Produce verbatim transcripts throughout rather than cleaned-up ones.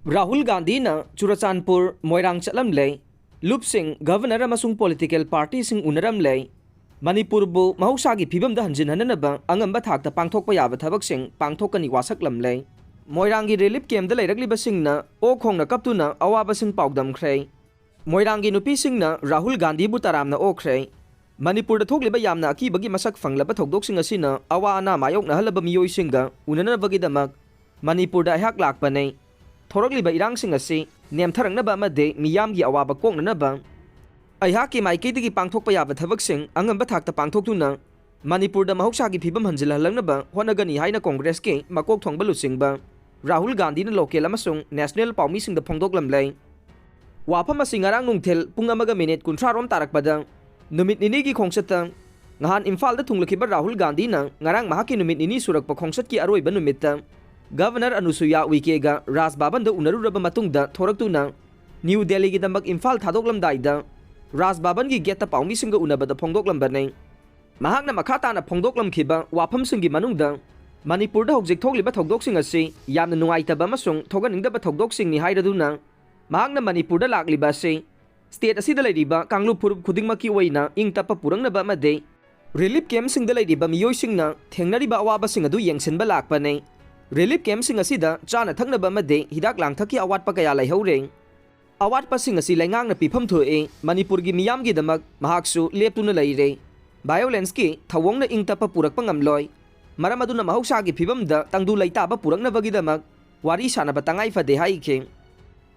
ꯔꯥꯍꯨꯜ ꯒꯥꯟꯙꯤꯅ ꯆꯨꯔꯆꯥꯟꯄꯨꯔ, ꯃꯣꯏꯔꯥꯡ ꯆꯠꯂꯝꯂꯦ꯫ ꯂꯨꯞꯁꯤꯡ, ꯒꯚꯔꯅꯔ ꯑꯃꯁꯨꯡ ꯄꯣꯂꯤꯇꯤꯀꯦꯜ ꯄꯥꯔꯇꯤꯁꯤꯡ ꯎꯅꯔꯝꯂꯦ꯫ ꯃꯅꯤꯄꯨꯔꯕꯨ ꯃꯍꯧꯁꯥꯒꯤ ꯐꯤꯕꯝꯗ ꯍꯟꯖꯤꯟꯍꯟꯅꯅꯕ ꯑꯉꯝꯕ ꯊꯥꯛꯇ ꯄꯥꯡꯊꯣꯛꯄ ꯌꯥꯕ ꯊꯕꯛꯁꯤꯡ ꯄꯥꯡꯊꯣꯛꯀꯅꯤ ꯋꯥꯁꯛꯂꯝꯂꯦ꯫ ꯃꯣꯏꯔꯥꯡꯒꯤ ꯔꯤꯂꯤꯐ ꯀꯦꯝꯞꯇ ꯂꯩꯔꯛꯂꯤꯕꯁꯤꯡꯅ ꯑꯣꯛ ꯈꯣꯡꯅ ꯀꯞꯇꯨꯅ ꯑꯋꯥꯕꯁꯤꯡ ꯄꯥꯎꯗꯝꯈ꯭ꯔꯦ꯫ ꯃꯣꯏꯔꯥꯡꯒꯤ ꯅꯨꯄꯤꯁꯤꯡꯅ ꯔꯥꯍꯨꯜ ꯒꯥꯟꯙꯤꯕꯨ ꯇꯔꯥꯝꯅ ꯑꯣꯛꯈ꯭ꯔꯦ꯫ ꯃꯅꯤꯄꯨꯔꯗ ꯊꯣꯛꯂꯤꯕ ꯌꯥꯝꯅ ꯑꯀꯤꯕꯒꯤ ꯃꯁꯛ ꯐꯪꯂꯕ ꯊꯧꯗꯣꯛꯁꯤꯡ ꯑꯁꯤꯅ ꯑꯋꯥ ꯑꯅꯥ ꯃꯥꯌꯣꯛꯅꯍꯜꯂꯕ ꯃꯤꯑꯣꯏꯁꯤꯡꯒ ꯎꯅꯅꯕꯒꯤꯗꯃꯛ ꯃꯅꯤꯄꯨꯔꯗ ꯑꯩꯍꯥꯛ ꯂꯥꯛꯄꯅꯤ꯫ ꯊꯣꯔꯛꯂꯤꯕ ꯏꯔꯥꯡꯁꯤꯡ ꯑꯁꯤ ꯅꯦꯝꯊꯔꯛꯅꯕ ꯑꯃꯗꯤ ꯃꯤꯌꯥꯝꯒꯤ ꯑꯋꯥꯕ ꯀꯣꯛꯅꯅꯕ ꯑꯩꯍꯥꯛꯀꯤ ꯃꯥꯏꯀꯩꯗꯒꯤ ꯄꯥꯡꯊꯣꯛꯄ ꯌꯥꯕ ꯊꯕꯛꯁꯤꯡ ꯑꯉꯝꯕ ꯊꯥꯛꯇ ꯄꯥꯡꯊꯣꯛꯇꯨꯅ ꯃꯅꯤꯄꯨꯔꯗ ꯃꯍꯧꯁꯥꯒꯤ ꯐꯤꯕꯝ ꯍꯟꯖꯤꯜꯍꯜꯂꯛꯅꯕ ꯍꯣꯠꯅꯒꯅꯤ ꯍꯥꯏꯅ ꯀꯣꯡꯒ꯭ꯔꯦꯁꯀꯤ ꯃꯀꯣꯛ ꯊꯣꯡꯕ ꯂꯨꯆꯤꯡꯕ ꯔꯥꯍꯨꯜ ꯒꯥꯟꯙꯤꯅ ꯂꯣꯀꯦꯜ ꯑꯃꯁꯨꯡ ꯅꯦꯁꯅꯦꯜ ꯄꯥꯎꯃꯤꯁꯤꯡꯗ ꯐꯣꯡꯗꯣꯛꯂꯝꯂꯦ꯫ ꯋꯥꯐꯝ ꯑꯁꯤ ꯉꯔꯥꯡ ꯅꯨꯡꯊꯤꯜ ꯄꯨꯡ ꯑꯃꯒ ꯃꯤꯅꯤꯠ ꯀꯨꯟꯊ꯭ꯔꯥ ꯔꯣꯝ ꯇꯥꯔꯛꯄꯗ ꯅꯨꯃꯤꯠ ꯅꯤꯅꯤꯒꯤ ꯈꯣꯡꯆꯠꯇ ꯅꯍꯥꯟ ꯏꯝꯐꯥꯜꯗ ꯊꯨꯡꯂꯈꯤꯕ ꯔꯥꯍꯨꯜ ꯒꯥꯟꯙꯤꯅ ꯉꯔꯥꯡ ꯃꯍꯥꯛꯀꯤ ꯅꯨꯃꯤꯠ ꯅꯤꯅꯤ ꯁꯨꯔꯛꯄ ꯈꯣꯡꯆꯠꯀꯤ ꯑꯔꯣꯏꯕ ꯅꯨꯃꯤꯠꯇ ꯒꯚꯔꯅꯔ ꯑꯅꯨꯁꯨꯌꯥ ꯎꯏꯀꯦꯒ ꯔꯥꯖ ꯚꯕꯟꯗ ꯎꯅꯔꯨꯔꯕ ꯃꯇꯨꯡꯗ ꯊꯣꯔꯛꯇꯨꯅ ꯅ꯭ꯌꯨ ꯗꯦꯜꯂꯤꯒꯤꯗꯃꯛ ꯏꯝꯐꯥꯜ ꯊꯥꯗꯣꯛꯂꯝꯗꯥꯏꯗ ꯔꯥꯖ ꯚꯕꯟꯒꯤ ꯒꯦꯠꯇ ꯄꯥꯎꯃꯤꯁꯤꯡꯒ ꯎꯅꯕꯗ ꯐꯣꯡꯗꯣꯛꯂꯝꯕꯅꯤ꯫ ꯃꯍꯥꯛꯅ ꯃꯈꯥ ꯇꯥꯅ ꯐꯣꯡꯗꯣꯛꯂꯝꯈꯤꯕ ꯋꯥꯐꯝꯁꯤꯡꯒꯤ ꯃꯅꯨꯡꯗ ꯃꯅꯤꯄꯨꯔꯗ ꯍꯧꯖꯤꯛ ꯊꯣꯛꯂꯤꯕ ꯊꯧꯗꯣꯛꯁꯤꯡ ꯑꯁꯤ ꯌꯥꯝꯅ ꯅꯨꯡꯉꯥꯏꯇꯕ ꯑꯃꯁꯨꯡ ꯊꯣꯛꯍꯟꯅꯤꯡꯗꯕ ꯊꯧꯗꯣꯛꯁꯤꯡꯅꯤ ꯍꯥꯏꯔꯗꯨꯅ ꯃꯍꯥꯛꯅ ꯃꯅꯤꯄꯨꯔꯗ ꯂꯥꯛꯂꯤꯕ ꯑꯁꯤ ꯁ꯭ꯇꯦꯠ ꯑꯁꯤꯗ ꯂꯩꯔꯤꯕ ꯀꯥꯡꯂꯨꯞ ꯐꯨꯔꯨꯞ ꯈꯨꯗꯤꯡꯃꯛꯀꯤ ꯑꯣꯏꯅ ꯏꯪ ꯇꯞꯄ ꯄꯨꯔꯛꯅꯕ ꯑꯃꯗꯤ ꯔꯤꯂꯤꯐ ꯀꯦꯝꯞꯁꯤꯡꯗ ꯂꯩꯔꯤꯕ ꯃꯤꯑꯣꯏꯁꯤꯡꯅ ꯊꯦꯡꯅꯔꯤꯕ ꯑꯋꯥꯕꯁꯤꯡ ꯑꯗꯨ ꯌꯦꯡꯁꯤꯟꯕ ꯂꯥꯛꯄꯅꯤ꯫ ꯔꯤꯂꯤꯐ ꯀꯦꯝꯞꯁꯤꯡ ꯑꯁꯤꯗ ꯆꯥꯅ ꯊꯛꯅꯕ ꯑꯃꯗꯤ ꯍꯤꯗꯥꯛ ꯂꯥꯡꯊꯛꯀꯤ ꯑꯋꯥꯠꯄ ꯀꯌꯥ ꯂꯩꯍꯧꯔꯦ꯫ ꯑꯋꯥꯠꯄꯁꯤꯡ ꯑꯁꯤ ꯂꯩꯉꯥꯛꯅ ꯄꯤꯐꯝ ꯊꯣꯛꯏ꯫ ꯃꯅꯤꯄꯨꯔꯒꯤ ꯃꯤꯌꯥꯝꯒꯤꯗꯃꯛ ꯃꯍꯥꯛꯁꯨ ꯂꯦꯞꯇꯨꯅ ꯂꯩꯔꯦ꯫ ꯚꯥꯏꯑꯣꯂꯦꯟꯁꯀꯤ ꯊꯧꯑꯣꯡꯅ ꯏꯪ ꯇꯞꯄ ꯄꯨꯔꯛꯄ ꯉꯝꯂꯣꯏ꯫ ꯃꯔꯝ ꯑꯗꯨꯅ ꯃꯍꯧꯁꯥꯒꯤ ꯐꯤꯕꯝꯗ ꯇꯪꯗꯨ ꯂꯩꯇꯥꯕ ꯄꯨꯔꯛꯅꯕꯒꯤꯗꯃꯛ ꯋꯥꯔꯤ ꯁꯥꯅꯕ ꯇꯉꯥꯏ ꯐꯗꯦ ꯍꯥꯏꯈꯤ꯫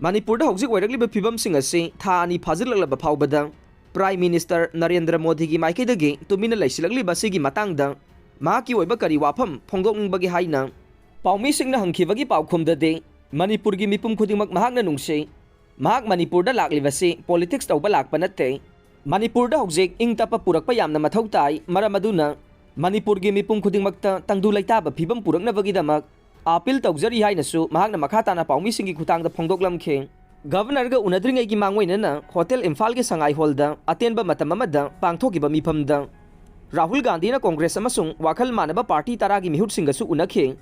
ꯃꯅꯤꯄꯨꯔꯗ ꯍꯧꯖꯤꯛ ꯑꯣꯏꯔꯛꯂꯤꯕ ꯐꯤꯕꯝꯁꯤꯡ ꯑꯁꯤ ꯊꯥ ꯑꯅꯤ ꯐꯥꯖꯤꯜꯂꯛꯂꯕ ꯐꯥꯎꯕꯗ ꯄ꯭ꯔꯥꯏꯝ ꯃꯤꯅꯤꯁꯇꯔ ꯅꯔꯦꯟꯗ꯭ꯔ ꯃꯣꯗꯤꯒꯤ ꯃꯥꯏꯀꯩꯗꯒꯤ ꯇꯨꯃꯤꯟꯅ ꯂꯩꯁꯤꯜꯂꯛꯂꯤꯕ ꯑꯁꯤꯒꯤ ꯃꯇꯥꯡꯗ ꯃꯍꯥꯛꯀꯤ ꯑꯣꯏꯕ ꯀꯔꯤ ꯋꯥꯐꯝ ꯐꯣꯡꯗꯣꯛꯅꯤꯡꯕꯒꯦ ꯍꯥꯏꯅ ꯄꯥꯎꯃꯤꯁꯤꯡꯅ ꯍꯪꯈꯤꯕꯒꯤ ꯄꯥꯎꯈꯨꯝꯗꯗꯤ, ꯃꯅꯤꯄꯨꯔꯒꯤ ꯃꯤꯄꯨꯝ ꯈꯨꯗꯤꯡꯃꯛ ꯃꯍꯥꯛꯅ ꯅꯨꯡꯁꯤ꯫ ꯃꯍꯥꯛ ꯃꯅꯤꯄꯨꯔꯗ ꯂꯥꯛꯂꯤꯕꯁꯤ ꯄꯣꯂꯤꯇꯤꯛꯁ ꯇꯧꯕ ꯂꯥꯛꯄ ꯅꯠꯇꯦ꯫ ꯃꯅꯤꯄꯨꯔꯗ ꯍꯧꯖꯤꯛ ꯏꯪ ꯇꯞꯄ ꯄꯨꯔꯛꯄ ꯌꯥꯝꯅ ꯃꯊꯧ ꯇꯥꯏ꯫ ꯃꯔꯝ ꯑꯗꯨꯅ ꯃꯅꯤꯄꯨꯔꯒꯤ ꯃꯤꯄꯨꯝ ꯈꯨꯗꯤꯡꯃꯛꯇ ꯇꯪꯗꯨ ꯂꯩꯇꯥꯕ ꯐꯤꯕꯝ ꯄꯨꯔꯛꯅꯕꯒꯤꯗꯃꯛ ꯑꯥꯄꯤꯜ ꯇꯧꯖꯔꯤ ꯍꯥꯏꯅꯁꯨ ꯃꯍꯥꯛꯅ ꯃꯈꯥ ꯇꯥꯅ ꯄꯥꯎꯃꯤꯁꯤꯡꯒꯤ ꯈꯨꯠꯊꯥꯡꯗ ꯐꯣꯡꯗꯣꯛꯂꯝꯈꯤ꯫ ꯒꯚꯔꯅꯔꯒ ꯎꯅꯗ꯭ꯔꯤꯉꯩꯒꯤ ꯃꯥꯡꯑꯣꯏꯅꯅ ꯍꯣꯇꯦꯜ ꯏꯝꯐꯥꯜꯒꯤ ꯁꯉꯥꯏ ꯍꯣꯜꯗ ꯑꯇꯦꯟꯕ ꯃꯇꯝ ꯑꯃꯗ ꯄꯥꯡꯊꯣꯛꯈꯤꯕ ꯃꯤꯐꯝꯗ ꯔꯥꯍꯨꯜ ꯒꯥꯟꯙꯤꯅ ꯀꯣꯡꯒ꯭ꯔꯦꯁ ꯑꯃꯁꯨꯡ ꯋꯥꯈꯜ ꯃꯥꯟꯅꯕ ꯄꯥꯔꯇꯤ ꯇꯔꯥꯒꯤ ꯃꯤꯍꯨꯠꯁꯤꯡꯒꯁꯨ ꯎꯅꯈꯤ꯫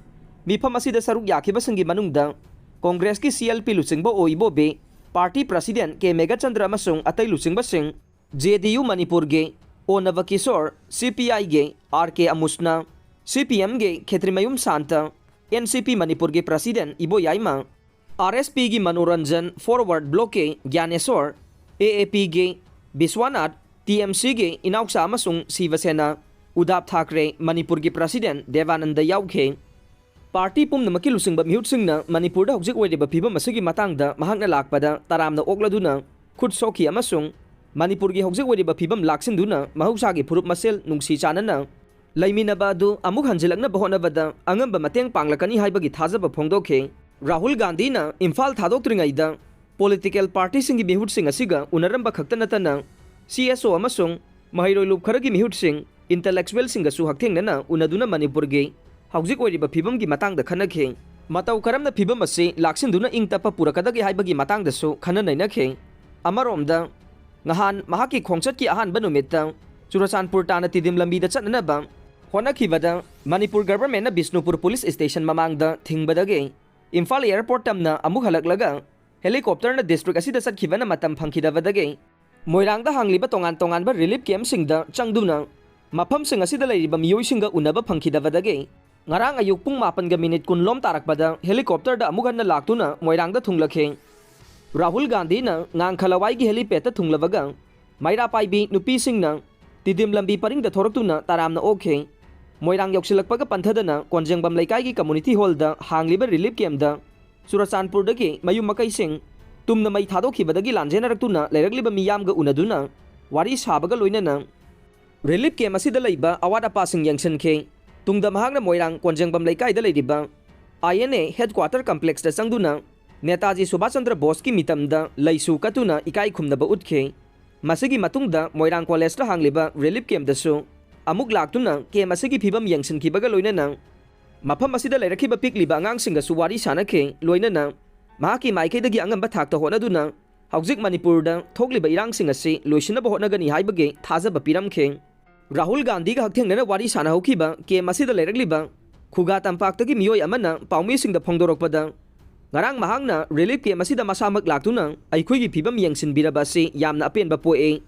ꯃꯤꯐꯝ ꯑꯁꯤꯗ ꯁꯔꯨꯛ ꯌꯥꯈꯤꯕꯁꯤꯡꯒꯤ ꯃꯅꯨꯡꯗ ꯀꯣꯡꯒ꯭ꯔꯦꯁꯀꯤ ꯁꯤ ꯑꯦꯜ ꯄꯤ ꯂꯨꯆꯤꯡꯕ ꯑꯣ ꯏꯕꯣꯕꯤ, ꯄꯥꯔꯇꯤ ꯄ꯭ꯔꯁꯤꯗꯦꯟ ꯀꯦ ꯃꯦꯘꯆꯟꯗ꯭ꯔ ꯑꯃꯁꯨꯡ ꯑꯇꯩ ꯂꯨꯆꯤꯡꯕꯁꯤꯡ, ꯖꯦ ꯗꯤ ꯌꯨ ꯃꯅꯤꯄꯨꯔꯒꯤ ꯑꯣ ꯅꯕꯀꯤꯁꯣꯔ, ꯁꯤ ꯄꯤ ꯑꯥꯏꯒꯤ ꯑꯥꯔ ꯀꯦ ꯑꯃꯨꯁꯅꯥ, ꯁꯤ ꯄꯤ ꯑꯦꯝꯒꯤ ꯈꯦꯇ꯭ꯔꯤꯃꯌꯨꯝ ꯁꯥꯟꯇ, ꯑꯦꯟ ꯁꯤ ꯄꯤ ꯃꯅꯤꯄꯨꯔꯒꯤ ꯄ꯭ꯔꯁꯤꯗꯦꯟ ꯏꯕꯣꯌꯥꯏꯃ, ꯑꯥꯔ ꯑꯦꯁ ꯄꯤꯒꯤ ꯃꯅꯣꯔꯟꯖꯟ, ꯐꯣꯔꯋꯥꯔꯗ ꯕ꯭ꯂꯣꯛꯀꯤ ꯒ꯭ꯌꯥꯅꯦꯁꯣꯔ, ꯑꯦ ꯑꯦ ꯄꯤꯒꯤ ꯕꯤꯁ꯭ꯋꯥꯅꯥꯊ, ꯇꯤ ꯑꯦꯝ ꯁꯤꯒꯤ ꯏꯅꯥꯎꯆꯥ ꯑꯃꯁꯨꯡ ꯁꯤꯕꯁꯦꯅꯥ ꯎꯗꯥꯞ ꯊꯥꯀ꯭ꯔꯦ, ꯃꯅꯤꯄꯨꯔꯒꯤ ꯄ꯭ꯔꯁꯤꯗꯦꯟ ꯗꯦꯕꯥꯅꯟꯗ ꯌꯥꯎꯈꯤ꯫ ꯄꯥꯔꯇꯤ ꯄꯨꯝꯅꯃꯛꯀꯤ ꯂꯨꯆꯤꯡꯕ ꯃꯤꯍꯨꯠꯁꯤꯡꯅ ꯃꯅꯤꯄꯨꯔꯗ ꯍꯧꯖꯤꯛ ꯑꯣꯏꯔꯤꯕ ꯐꯤꯕꯝ ꯑꯁꯤꯒꯤ ꯃꯇꯥꯡꯗ ꯃꯍꯥꯛꯅ ꯂꯥꯛꯄꯗ ꯇꯔꯥꯝꯅ ꯑꯣꯛꯂꯗꯨꯅ ꯈꯨꯠ ꯁꯣꯛꯈꯤ ꯑꯃꯁꯨꯡ ꯃꯅꯤꯄꯨꯔꯒꯤ ꯍꯧꯖꯤꯛ ꯑꯣꯏꯔꯤꯕ ꯐꯤꯕꯝ ꯂꯥꯛꯁꯤꯟꯗꯨꯅ ꯃꯍꯧꯁꯥꯒꯤ ꯐꯨꯔꯨꯞ ꯃꯁꯦꯜ ꯅꯨꯡꯁꯤ ꯆꯥꯟꯅꯅ ꯂꯩꯃꯤꯟꯅꯕ ꯑꯗꯨ ꯑꯃꯨꯛ ꯍꯟꯖꯤꯜꯂꯛꯅꯕ ꯍꯣꯠꯅꯕꯗ ꯑꯉꯝꯕ ꯃꯇꯦꯡ ꯄꯥꯡꯂꯛꯀꯅꯤ ꯍꯥꯏꯕꯒꯤ ꯊꯥꯖꯕ ꯐꯣꯡꯗꯣꯛꯈꯤ꯫ ꯔꯥꯍꯨꯜ ꯒꯥꯟꯙꯤꯅ ꯏꯝꯐꯥꯜ ꯊꯥꯗꯣꯛꯇ꯭ꯔꯤꯉꯩꯗ ꯄꯣꯂꯤꯇꯤꯀꯦꯜ ꯄꯥꯔꯇꯤꯁꯤꯡꯒꯤ ꯃꯤꯍꯨꯠꯁꯤꯡ ꯑꯁꯤꯒ ꯎꯅꯔꯝꯕ ꯈꯛꯇ ꯅꯠꯇꯅ ꯁꯤ ꯑꯦꯁ ꯑꯣ ꯑꯃꯁꯨꯡ ꯃꯍꯩꯔꯣꯏ ꯂꯨꯞ ꯈꯔꯒꯤ ꯃꯤꯍꯨꯠꯁꯤꯡ, ꯏꯟꯇꯂꯦꯛꯆꯨꯋꯦꯜꯁꯤꯡꯒꯁꯨ ꯍꯛꯊꯦꯡꯅꯅ ꯎꯅꯗꯨꯅ ꯃꯅꯤꯄꯨꯔꯒꯤ ꯍꯧꯖꯤꯛ ꯑꯣꯏꯔꯤꯕ ꯐꯤꯕꯝꯒꯤ ꯃꯇꯥꯡꯗ ꯈꯟꯅꯈꯤ꯫ ꯃꯇꯧ ꯀꯔꯝꯅ ꯐꯤꯕꯝ ꯑꯁꯤ ꯂꯥꯛꯁꯤꯟꯗꯨꯅ ꯏꯪ ꯇꯞꯄ ꯄꯨꯔꯛꯀꯗꯒꯦ ꯍꯥꯏꯕꯒꯤ ꯃꯇꯥꯡꯗꯁꯨ ꯈꯟꯅ ꯅꯩꯅꯈꯤ꯫ ꯑꯃꯔꯣꯝꯗ, ꯅꯍꯥꯟ ꯃꯍꯥꯛꯀꯤ ꯈꯣꯡꯆꯠꯀꯤ ꯑꯍꯥꯟꯕ ꯅꯨꯃꯤꯠꯇ ꯆꯨꯔꯆꯥꯟꯄꯨꯔ ꯇꯥꯟꯅ ꯇꯤꯗꯤꯝ ꯂꯝꯕꯤꯗ ꯆꯠꯅꯅꯕ ꯍꯣꯠꯅꯈꯤꯕꯗ ꯃꯅꯤꯄꯨꯔ ꯒꯚꯔꯟꯃꯦꯟꯠꯅ ꯕꯤꯁꯅꯨꯄꯨꯔ ꯄꯨꯂꯤꯁ ꯁ꯭ꯇꯦꯁꯟ ꯃꯃꯥꯡꯗ ꯊꯤꯡꯕꯗꯒꯤ ꯏꯝꯐꯥꯜ ꯑꯦꯌꯔꯄꯣꯔꯠ ꯇꯝꯅ ꯑꯃꯨꯛ ꯍꯜꯂꯛꯂꯒ ꯍꯦꯂꯤꯀꯣꯞꯇꯔꯅ ꯗꯤꯁꯇ꯭ꯔꯤꯛ ꯑꯁꯤꯗ ꯆꯠꯈꯤꯕꯅ ꯃꯇꯝ ꯐꯪꯈꯤꯗꯕꯗꯒꯤ ꯃꯣꯏꯔꯥꯡꯗ ꯍꯥꯡꯂꯤꯕ ꯇꯣꯉꯥꯟ ꯇꯣꯉꯥꯟꯕ ꯔꯤꯂꯤꯐ ꯀꯦꯝꯞꯁꯤꯡꯗ ꯆꯪꯗꯨꯅ ꯃꯐꯝꯁꯤꯡ ꯑꯁꯤꯗ ꯂꯩꯔꯤꯕ ꯃꯤꯑꯣꯏꯁꯤꯡꯒ ꯎꯅꯕ ꯐꯪꯈꯤꯗꯕꯗꯒꯤ ꯉꯔꯥꯡ ꯑꯌꯨꯛ ꯄꯨꯡ ꯃꯥꯄꯟꯒ ꯃꯤꯅꯤꯠ ꯀꯨꯟ ꯂꯣꯝ ꯇꯥꯔꯛꯄꯗ ꯍꯦꯂꯤꯀꯣꯞꯇꯔꯗ ꯑꯃꯨꯛ ꯍꯟꯅ ꯂꯥꯛꯇꯨꯅ ꯃꯣꯏꯔꯥꯡꯗ ꯊꯨꯡꯂꯈꯤ꯫ ꯔꯥꯍꯨꯜ ꯒꯥꯟꯙꯤꯅ ꯉꯥꯡꯈꯂꯋꯥꯏꯒꯤ ꯍꯦꯂꯤꯄꯦꯗꯇ ꯊꯨꯡꯂꯕꯒ ꯃꯩꯔꯥ ꯄꯥꯏꯕꯤ ꯅꯨꯄꯤꯁꯤꯡꯅ ꯇꯤꯗꯤꯝ ꯂꯝꯕꯤ ꯄꯔꯤꯡꯗ ꯊꯣꯔꯛꯇꯨꯅ ꯇꯔꯥꯝꯅ ꯑꯣꯛꯈꯤ꯫ ꯃꯣꯏꯔꯥꯡ ꯌꯧꯁꯤꯜꯂꯛꯄꯒ ꯄꯟꯊꯗꯅ ꯀꯣꯟꯖꯦꯡꯕꯝ ꯂꯩꯀꯥꯏꯒꯤ ꯀꯝꯃꯨꯅꯤꯇꯤ ꯍꯣꯜꯗ ꯍꯥꯡꯂꯤꯕ ꯔꯤꯂꯤꯐ ꯀꯦꯝꯞꯇ ꯆꯨꯔꯆꯥꯟꯄꯨꯔꯗꯒꯤ ꯃꯌꯨꯝ ꯃꯀꯩꯁꯤꯡ ꯇꯨꯝꯅ ꯃꯩ ꯊꯥꯗꯣꯛꯈꯤꯕꯗꯒꯤ ꯂꯥꯟꯖꯦꯟꯅꯔꯛꯇꯨꯅ ꯂꯩꯔꯛꯂꯤꯕ ꯃꯤꯌꯥꯝꯒ ꯎꯅꯗꯨꯅ ꯋꯥꯔꯤ ꯁꯥꯕꯒ ꯂꯣꯏꯅꯅ ꯔꯤꯂꯤꯐ ꯀꯦꯝꯞ ꯑꯁꯤꯗ ꯂꯩꯕ ꯑꯋꯥꯠ ꯑꯄꯥꯁꯤꯡ ꯌꯦꯡꯁꯤꯟꯈꯤ꯫ ꯇꯨꯡꯗ ꯃꯍꯥꯛꯅ ꯃꯣꯏꯔꯥꯡ ꯀꯣꯟꯖꯦꯡꯕꯝ ꯂꯩꯀꯥꯏꯗ ꯂꯩꯔꯤꯕ ꯑꯥꯏ ꯑꯦꯟ ꯑꯦ ꯍꯦꯗꯀ꯭ꯋꯥꯇꯔ ꯀꯝꯄ꯭ꯂꯦꯛꯁꯇ ꯆꯪꯗꯨꯅ ꯅꯦꯇꯥꯖꯤ ꯁꯨꯚꯥꯁ ꯆꯟꯗ꯭ꯔ ꯕꯣꯁꯀꯤ ꯃꯤꯇꯝꯗ ꯂꯩꯁꯨ ꯀꯠꯇꯨꯅ ꯏꯀꯥꯏ ꯈꯨꯝꯅꯕ ꯎꯠꯈꯤ꯫ ꯃꯁꯤꯒꯤ ꯃꯇꯨꯡꯗ ꯃꯣꯏꯔꯥꯡ ꯀꯣꯂꯦꯖꯇ ꯍꯥꯡꯂꯤꯕ ꯔꯤꯂꯤꯐ ꯀꯦꯝꯞꯇꯁꯨ ꯑꯃꯨꯛ ꯂꯥꯛꯇꯨꯅ ꯀꯦꯝꯞ ꯑꯁꯤꯒꯤ ꯐꯤꯕꯝ ꯌꯦꯡꯁꯤꯟꯈꯤꯕꯒ ꯂꯣꯏꯅꯅ ꯃꯐꯝ ꯑꯁꯤꯗ ꯂꯩꯔꯛꯈꯤꯕ ꯄꯤꯛꯂꯤꯕ ꯑꯉꯥꯡꯁꯤꯡꯒꯁꯨ ꯋꯥꯔꯤ ꯁꯥꯅꯈꯤ꯫ ꯂꯣꯏꯅꯅ ꯃꯍꯥꯛꯀꯤ ꯃꯥꯏꯀꯩꯗꯒꯤ ꯑꯉꯝꯕ ꯊꯥꯛꯇ ꯍꯣꯠꯅꯗꯨꯅ ꯍꯧꯖꯤꯛ ꯃꯅꯤꯄꯨꯔꯗ ꯊꯣꯛꯂꯤꯕ ꯏꯔꯥꯡꯁꯤꯡ ꯑꯁꯤ ꯂꯣꯏꯁꯤꯟꯅꯕ ꯍꯣꯠꯅꯒꯅꯤ ꯍꯥꯏꯕꯒꯤ ꯊꯥꯖꯕ ꯄꯤꯔꯝꯈꯤ꯫ ꯔꯥꯍꯨꯜ ꯒꯥꯟꯙꯤꯒ ꯍꯛꯊꯦꯡꯅꯅ ꯋꯥꯔꯤ ꯁꯥꯅꯍꯧꯈꯤꯕ ꯀꯦꯝꯞ ꯑꯁꯤꯗ ꯂꯩꯔꯛꯂꯤꯕ ꯈꯨꯒꯥ ꯇꯝꯄꯥꯛꯇꯒꯤ ꯃꯤꯑꯣꯏ ꯑꯃꯅ ꯄꯥꯎꯃꯤꯁꯤꯡꯗ ꯐꯣꯡꯗꯣꯔꯛꯄꯗ, ꯉꯔꯥꯡ ꯃꯍꯥꯛꯅ ꯔꯤꯂꯤꯐ ꯀꯦꯝ ꯑꯁꯤꯗ ꯃꯁꯥꯃꯛ ꯂꯥꯛꯇꯨꯅ ꯑꯩꯈꯣꯏꯒꯤ ꯐꯤꯕꯝ ꯌꯦꯡꯁꯤꯟꯕꯤꯔꯕ ꯑꯁꯤ ꯌꯥꯝꯅ ꯑꯄꯦꯟꯕ ꯄꯣꯛꯏ꯫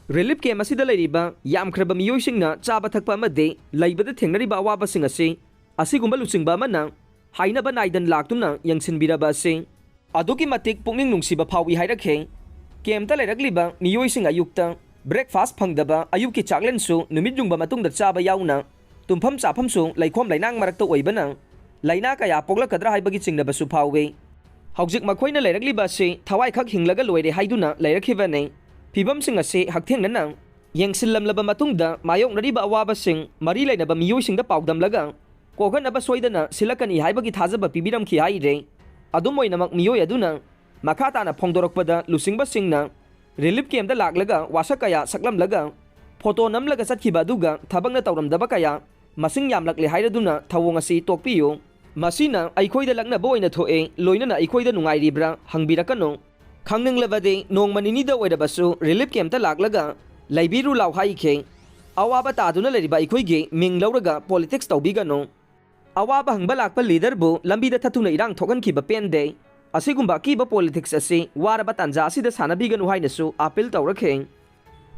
ꯔꯤꯂꯤꯐ ꯀꯦꯝ ꯑꯁꯤꯗ ꯂꯩꯔꯤꯕ ꯌꯥꯝꯈ꯭ꯔꯕ ꯃꯤꯑꯣꯏꯁꯤꯡꯅ ꯆꯥꯕ ꯊꯛꯄ ꯑꯃꯗꯤ ꯂꯩꯕꯗ ꯊꯦꯡꯅꯔꯤꯕ ꯑꯋꯥꯕꯁꯤꯡ ꯑꯁꯤ ꯑꯁꯤꯒꯨꯝꯕ ꯂꯨꯆꯤꯡꯕ ꯑꯃꯅ ꯍꯥꯏꯅꯕ ꯅꯥꯏꯗꯅ ꯂꯥꯛꯇꯨꯅ ꯌꯦꯡꯁꯤꯟꯕꯤꯔꯕ ꯑꯁꯤ ꯑꯗꯨꯛꯀꯤ ꯃꯇꯤꯛ ꯄꯨꯛꯅꯤꯡ ꯅꯨꯡꯁꯤꯕ ꯐꯥꯎꯏ ꯍꯥꯏꯔꯛꯈꯤ꯫ ꯀꯦꯝꯇ ꯂꯩꯔꯛꯂꯤꯕ ꯃꯤꯑꯣꯏꯁꯤꯡ ꯑꯌꯨꯛꯇ ꯕ꯭ꯔꯦꯛꯐꯥꯁ ꯐꯪꯗꯕ, ꯑꯌꯨꯛꯀꯤ ꯆꯥꯛꯂꯦꯟꯁꯨ ꯅꯨꯃꯤꯠ ꯌꯨꯡꯕ ꯃꯇꯨꯡꯗ ꯆꯥꯕ ꯌꯥꯎꯅ, ꯇꯨꯝꯐꯝ ꯆꯥꯐꯝꯁꯨ ꯂꯩꯈꯣꯝ ꯂꯩꯅꯥꯡ ꯃꯔꯛꯇ ꯑꯣꯏꯕꯅ ꯂꯥꯏꯅꯥ ꯀꯌꯥ ꯄꯣꯛꯂꯛꯀꯗ꯭ꯔꯥ ꯍꯥꯏꯕꯒꯤ ꯆꯤꯡꯅꯕꯁꯨ ꯐꯥꯎꯏ꯫ ꯍꯧꯖꯤꯛ ꯃꯈꯣꯏꯅ ꯂꯩꯔꯛꯂꯤꯕ ꯑꯁꯤ ꯊꯋꯥꯏꯈꯛ ꯍꯤꯡꯂꯒ ꯂꯣꯏꯔꯦ ꯍꯥꯏꯗꯨꯅ ꯂꯩꯔꯛꯈꯤꯕꯅꯤ꯫ ꯐꯤꯕꯝꯁꯤꯡ ꯑꯁꯤ ꯍꯛꯊꯦꯡꯅꯅ ꯌꯦꯡꯁꯤꯜꯂꯝꯂꯕ ꯃꯇꯨꯡꯗ ꯃꯥꯌꯣꯛꯅꯔꯤꯕ ꯑꯋꯥꯕꯁꯤꯡ ꯃꯔꯤ ꯂꯩꯅꯕ ꯃꯤꯑꯣꯏꯁꯤꯡꯗ ꯄꯥꯎꯗꯝꯂꯒ ꯀꯣꯛꯍꯟꯅꯕ ꯁꯣꯏꯗꯅ ꯁꯤꯜꯂꯛꯀꯅꯤ ꯍꯥꯏꯕꯒꯤ ꯊꯥꯖꯕ ꯄꯤꯕꯤꯔꯝꯈꯤ ꯍꯥꯏꯔꯦ꯫ ꯑꯗꯨꯝ ꯑꯣꯏꯅꯃꯛ ꯃꯤꯑꯣꯏ ꯑꯗꯨꯅ ꯃꯈꯥ ꯇꯥꯅ ꯐꯣꯡꯗꯣꯔꯛꯄꯗ ꯂꯨꯆꯤꯡꯕꯁꯤꯡꯅ ꯔꯤꯂꯤꯐ ꯀꯦꯝꯗ ꯂꯥꯛꯂꯒ ꯋꯥꯁꯛ ꯀꯌꯥ ꯁꯛꯂꯝꯂꯒ ꯐꯣꯇꯣ ꯅꯝꯂꯒ ꯆꯠꯈꯤꯕ ꯑꯗꯨꯒ ꯊꯕꯛꯅ ꯇꯧꯔꯝꯗꯕ ꯀꯌꯥ ꯃꯁꯤꯡ ꯌꯥꯝꯂꯛꯂꯦ ꯍꯥꯏꯔꯗꯨꯅ ꯊꯧꯑꯣꯡ ꯑꯁꯤ ꯇꯣꯛꯄꯤꯌꯨ꯫ ꯃꯁꯤꯅ ꯑꯩꯈꯣꯏꯗ ꯂꯛꯅꯕ ꯑꯣꯏꯅ ꯊꯣꯛꯑꯦ, ꯂꯣꯏꯅꯅ ꯑꯩꯈꯣꯏꯗ ꯅꯨꯡꯉꯥꯏꯔꯤꯕ꯭ꯔꯥ ꯍꯪꯕꯤꯔꯛꯀꯅꯨ꯫ ꯈꯪꯅꯤꯡꯂꯕꯗꯤ ꯅꯣꯡꯃ ꯅꯤꯅꯤꯗ ꯑꯣꯏꯔꯕꯁꯨ ꯔꯤꯂꯤꯐ ꯀꯦꯝꯇ ꯂꯥꯛꯂꯒ ꯂꯩꯕꯤꯔꯨ ꯂꯥꯎ ꯍꯥꯏꯈꯤ꯫ ꯑꯋꯥꯕ ꯇꯥꯗꯨꯅ ꯂꯩꯔꯤꯕ ꯑꯩꯈꯣꯏꯒꯤ ꯃꯤꯡ ꯂꯧꯔꯒ ꯄꯣꯂꯤꯇꯤꯛꯁ ꯇꯧꯕꯤꯒꯅꯨ꯫ ꯑꯋꯥꯕ ꯍꯪꯕ ꯂꯥꯛꯄ ꯂꯤꯗꯔꯕꯨ ꯂꯝꯕꯤꯗ ꯊꯠꯇꯨꯅ ꯏꯔꯥꯡ ꯊꯣꯛꯍꯟꯈꯤꯕ ꯄꯦꯟꯗꯦ꯫ ꯑꯁꯤꯒꯨꯝꯕ ꯑꯀꯤꯕ ꯄꯣꯂꯤꯇꯤꯛꯁ ꯑꯁꯤ ꯋꯥꯔꯕ ꯇꯥꯟꯖꯥ ꯑꯁꯤꯗ ꯁꯥꯟꯅꯕꯤꯒꯅꯨ ꯍꯥꯏꯅꯁꯨ ꯑꯥꯄꯤꯜ ꯇꯧꯔꯛꯈꯤ꯫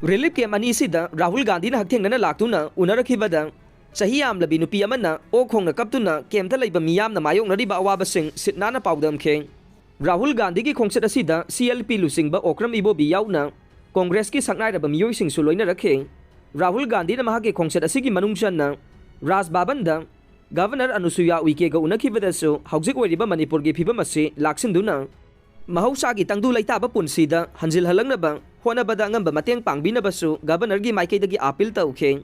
ꯔꯤꯂꯤꯐ ꯀꯦꯝ ꯑꯅꯤꯁꯤꯗ ꯔꯥꯍꯨꯜ ꯒꯥꯟꯙꯤꯅ ꯍꯛꯊꯦꯡꯅꯅ ꯂꯥꯛꯇꯨꯅ ꯎꯅꯔꯛꯈꯤꯕꯗ ꯆꯍꯤ ꯌꯥꯝꯂꯕꯤ ꯅꯨꯄꯤ ꯑꯃꯅ ꯑꯣꯛ ꯈꯣꯡꯅ ꯀꯞꯇꯨꯅ ꯀꯦꯝꯇ ꯂꯩꯕ ꯃꯤꯌꯥꯝꯅ ꯃꯥꯌꯣꯛꯅꯔꯤꯕ ꯑꯋꯥꯕꯁꯤꯡ ꯁꯤꯠ ꯅꯥꯟꯅ ꯄꯥꯎꯗꯝꯈꯤ꯫ ꯔꯥꯍꯨꯜ ꯒꯥꯟꯙꯤꯒꯤ ꯈꯣꯡꯆꯠ ꯑꯁꯤꯗ ꯁꯤ ꯑꯦꯜ ꯄꯤ ꯂꯨꯆꯤꯡꯕ ꯑꯣꯀ꯭ꯔꯝ ꯏꯕꯣꯕꯤ ꯌꯥꯎꯅ ꯀꯣꯡꯒ꯭ꯔꯦꯁꯀꯤ ꯁꯛꯅꯥꯏꯔꯕ ꯃꯤꯑꯣꯏꯁꯤꯡꯁꯨ ꯂꯣꯏꯅꯔꯛꯈꯤ꯫ ꯔꯥꯍꯨꯜ ꯒꯥꯟꯙꯤꯅ ꯃꯍꯥꯛꯀꯤ ꯈꯣꯡꯆꯠ ꯑꯁꯤꯒꯤ ꯃꯅꯨꯡ ꯆꯟꯅ ꯔꯥꯖ ꯚꯕꯟꯗ ꯒꯚꯔꯅꯔ ꯑꯅꯨꯁꯨꯌꯥ ꯎꯏꯀꯦꯒ ꯎꯅꯈꯤꯕꯗꯁꯨ ꯍꯧꯖꯤꯛ ꯑꯣꯏꯔꯤꯕ ꯃꯅꯤꯄꯨꯔꯒꯤ ꯐꯤꯕꯝ ꯑꯁꯤ ꯂꯥꯛꯁꯤꯟꯗꯨꯅ ꯃꯍꯧꯁꯥꯒꯤ ꯇꯪꯗꯨ ꯂꯩꯇꯥꯕ ꯄꯨꯟꯁꯤꯗ ꯍꯟꯖꯤꯜꯍꯜꯂꯛꯅꯕ ꯍꯣꯠꯅꯕꯗ ꯑꯉꯝꯕ ꯃꯇꯦꯡ ꯄꯥꯡꯕꯤꯅꯕꯁꯨ ꯒꯚꯔꯅꯔꯒꯤ ꯃꯥꯏꯀꯩꯗꯒꯤ ꯑꯥꯄꯤꯜ ꯇꯧꯈꯤ꯫